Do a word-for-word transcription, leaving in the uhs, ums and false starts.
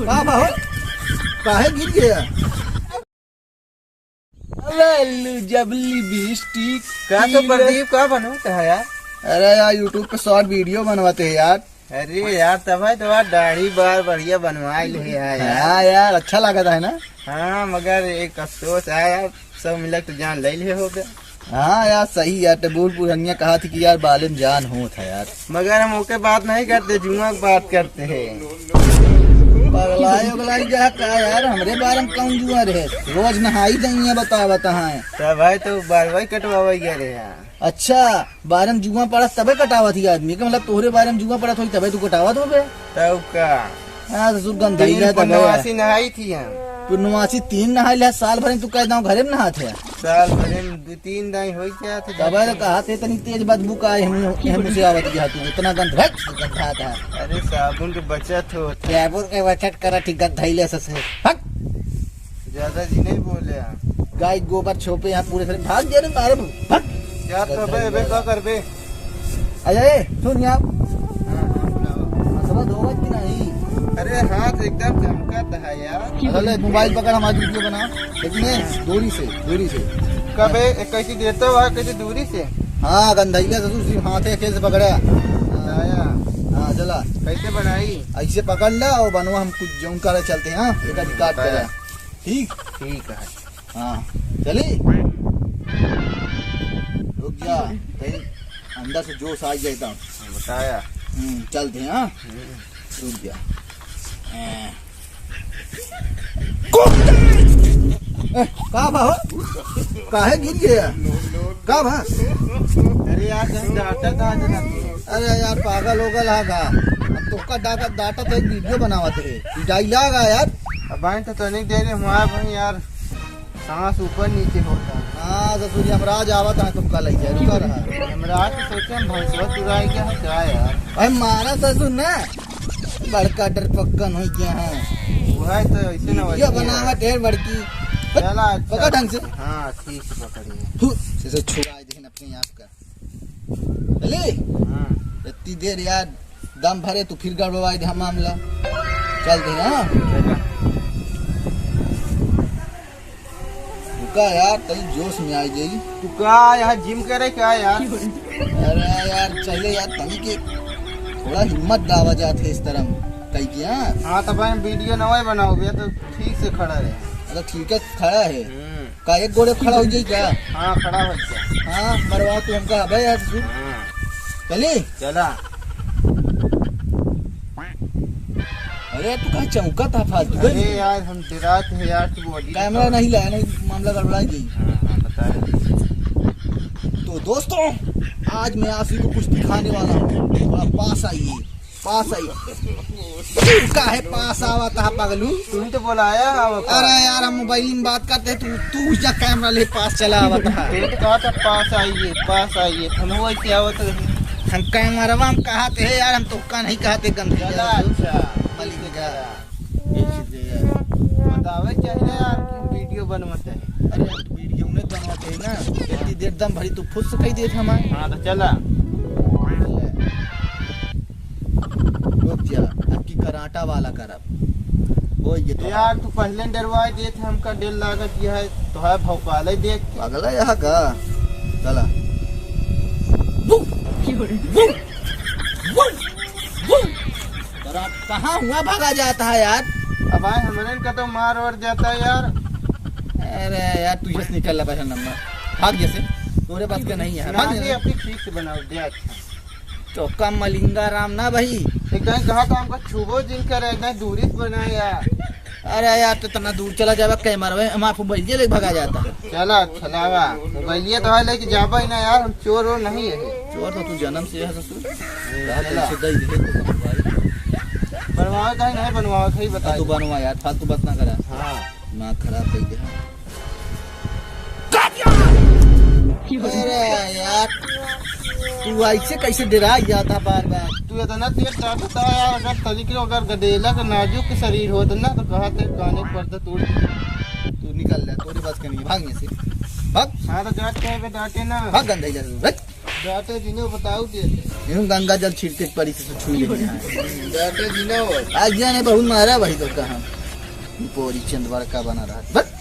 का बा हो? काहे गिर गया? अरे लू जबली बिस्टिक का तो पी ले। प्रदीप, का बनवत है यार? अरे यार, YouTube पे short video बनवाते हैं यार। अरे यार, तब है तो यार दाढ़ी बार बढ़िया बनवा ले है यार। हाँ यार, अच्छा लगता है ना? हाँ, मगर एक अफसोस है यार, सब मिलक तो जान ले ले हो गया। हाँ यार, सही यार, ते बूढ़ पुरनिया कहा थी कि यार बाले में जान होत है यार। मगर हम ओके बात नहीं करते, जुआ की बात करते हैं। पगलाई उगलाई गया का यार, हमरे बारे में कौन जुआ रहे? रोज नहाई दइया बतावत हैं। तब भाई तो बारवाई कटवावे गया रहे यार। अच्छा, बारे में जुआ पड़त तबे कटावत ही आदमी के, मतलब तोहरे बारे में जुआ पड़त होई तबे तू कटावत होबे। तब का? हाँ, ससुर गंधाई तीन ले तबे। पूर्णमासी नहाई थी हम। पूर्णमासी तीन नहाई ले, साल भर में तू कह दाओ घरे में नहात है। साल भर में दो तीन दाई हो गया था। तबे तो कहा थे तनी तेज बदबू का है, हम, हम उसे आवत गया तू, इतना गंध, भट, गंधात है। अरे साबुन के बचत हो। साबुन के बचत करा, ठीक गंधाई ले ससुर। हट। ज्यादा जी नहीं बोले आप। गाय गोबर छोपे यहाँ पूरे सारे, भाग जा रे मारे, भाग। क्या तो बे, बे का करबे? अरे, सुन यार। हाँ, हाँ, सुनाओ। हथवा धोवत कि नहीं? अरे, हाथ एकदम चमकत है यार। अरे, मोबाइल पकड़, हमारी वीडियो बना। लेकिन ये दूरी से, दूरी से। कबे, एक कैसी देते हो, कैसे दूरी से? हाँ, गंधैया ससुर जी, हाथ है, कैसे पकड़ा? आया। हाँ, चला। कैसे बनाई? ऐसे पकड़ ला और बनवा, हम कुछ जौन करे चलते हैं, हाँ? एक आदमी काट बताया। करे। ठीक? ठीक है। हाँ, चली? रुक जा, कहीं अंदर से जोश आ जाए तो। बताया। हम्म, चलते हैं, हाँ? हम्म। रुक जा। हाँ। ए, का बा हो? काहे गिर गया? का बा? अरे यार, कहीं डॉक्टर कहाँ से ना? अरे यार, पागल हो गल हा का? अब तोका डाटा, डाटा तो एक वीडियो बनावत है। डायलॉग आ यार। अब आए तो तनिक देर में हुआ भाई यार। सांस ऊपर नीचे होता। हाँ, ससुर जी, यमराज आवत है, तुमका लई जाए, रुका रहा। यमराज के सोचे हम भैंसवा चुराए गया है क्या यार? भाई, मारा ससुर ना, बड़का डरपक्कन हो गया है। वो है तो ऐसे ना वीडियो वैसे बनावत है बड़की। चला, अच्छा। पकड़ ढंग से। हाँ, ठीक से पकड़िए। हु, जैसे छुड़ा दे अपने आप का। चले? हाँ। इतनी देर यार, दम भरे तो फिर गड़बड़ाई दे मामला। चल दे, हाँ? चला। रुका यार, तनी जोश में आ जाई। तू का यहाँ जिम करे का यार? अरे यार, चले यार, तनी के थोड़ा हिम्मत डावा जात है इस तरह कही के, हाँ? हाँ, तो भाई वीडियो नवा ही बनाओ भैया, तो ठीक से खड़ा रहे। अरे ठीक है, खड़ा है। हम्म। का एक गोड़े खड़ा हो जाई क्या? हाँ, खड़ा हो जा। हाँ, मरवा तू हमका अबे यार तू। हाँ। चली? चला। अरे, तू काहे चौंका था फालतू? अरे यार, हम डरात है यार, तू बॉडी कैमरा नहीं लाया, नहीं मामला गड़बड़ा जाई। हाँ, हाँ, बताए। तो दोस्तों, आज मैं आप सभी को कुछ दिखाने वाला हूँ, थोड़ा पास आइए। पास आई। तू काहे पास आवत हा पगलू? तू ही तो बोलाया हा ओका। अरे यार, हम मोबाइल में बात करते, तू, तू जा कैमरा ले पास चला आवत हा। तू तो कहा था पास आइए, पास आइए, हम वही से आवत रहे। हम कैमरवा हम कहा थे यार, हम तोका नहीं कहा थे गंदगी। चला, अच्छा। मलिक का। ये चीजें यार। बतावे चाहिए यार कि वीडियो बनवत है। अरे वीडियो नहीं बनवत है ना, इतनी देर दम भरी तू फुस कही देत हमार। हाँ तो चला। रुक जा, अब की कराटा वाला करब। ओ, ये तो यार, तू पहले डरवाए देत, हमका डर लागत यह है, तो है भौकाले देख के। अगला यहाँ का? चला। तोरा कहाँ हुआ भागा जाता है यार? अब आए हमरे का तो मार और जाता है यार। अरे यार, तू जैसे निकल ला पैसा नंबर। भाग जैसे, तोरे पास का नहीं है। ना भाग जी, जैसे। अपनी ठीक से बनाओ दे, अच्छा। तो कम मलिंगा राम ना भाई। ये कहीं कहा था हमको छुबो जिन करे, इतना दूरी से बनाया। अरे यार, तो इतना दूर चला जावे, कैमरा में हम आपको बैठे लेके भगा जाता। चला, चलावा। मोबाइलिया तो है, लेके जाबा ही ना यार, हम चोर वोर नहीं है। चोर तो तू जन्म से है ससुर। ए, कहा चला। कैसे दई दिखे तो भाई। बनवावे कहीं नहीं बनवावे, कहीं बता हाँ, तू दे। बनवा यार, फालतू बात ना करा। हाँ। दिमाग खराब कर दे। अरे यार, तू ऐसे कैसे डरा जाता बार बार? तू इतना तेज डांटता है यार, अगर तनिक अगर गदेला का नाजुक शरीर होत ना तो कहा थे काने पर्दा तोड़। तू निकल ले, तोरे बस के नहीं, भाग यहाँ से, भाग। हाँ तो जात कहे बे डांटे ना। भाग गंदा ही जा, हट। डाटा जी ने बताऊ दे। यूं गंगा जल छिड़के पड़ी से छुई नहीं है। डाटा जी ने हो। आज जाने बहुत मारा भाई तो कहाँ। पोरी चंद बड़का बना रहा। बस।